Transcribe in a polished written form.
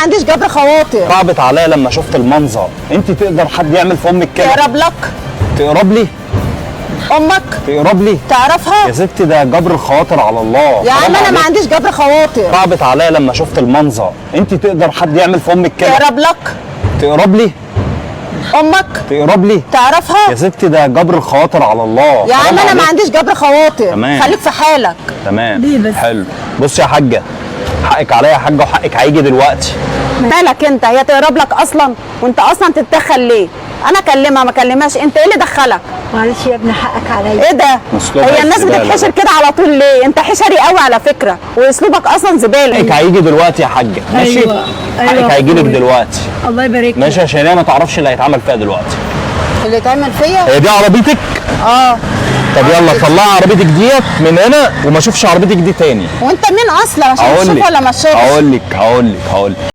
عنديش جبر خواطر. صعبت عليا لما شفت المنظر. انت تقدر حد يعمل في امك كده؟ تقرب لك؟ تقرب لي؟ امك؟ تقرب لي؟ تعرفها؟ يا ستي ده جبر الخواطر على الله. يا عم حرام انا ما عليك. عنديش جبر خواطر. صعبت عليا لما شفت المنظر. انت تقدر حد يعمل في امك كده؟ تقرب لك؟ تقرب لي؟ امك؟ تقرب لي؟ تعرفها؟ يا ستي ده جبر الخواطر على الله. يا عم حرام انا ما عليك. عنديش جبر خواطر. تمام. خليك في حالك. تمام. ليه بس؟ حلو. بصي يا حاجة، حقك عليا يا حاجة، وحقك هيجي دلوقتي. مالك انت؟ هي تقرب لك اصلا؟ وانت اصلا تتدخل ليه؟ انا اكلمها ما اكلمهاش، انت ايه اللي دخلك؟ معلش يا ابني حقك عليا. ايه ده؟ أسلوبها هي الناس زبالة. بتتحشر كده على طول ليه؟ انت حشري قوي على فكرة، واسلوبك اصلا زبالة. حقك هيجي دلوقتي يا حاجة. ماشي؟ أيوة. أيوة. حقك هيجي لك دلوقتي. الله يبارك لك. ماشي، عشان هي ما تعرفش اللي هيتعمل فيها دلوقتي. اللي اتعمل فيا؟ هي دي عربيتك؟ اه. طب يلا طلعي عربيتك ديت من هنا وما اشوفش عربيتك دي تاني. وانت مين اصلا عشان هقول تشوف لك ولا ما تشوفش؟ هقول لك هقول لك هقول لك.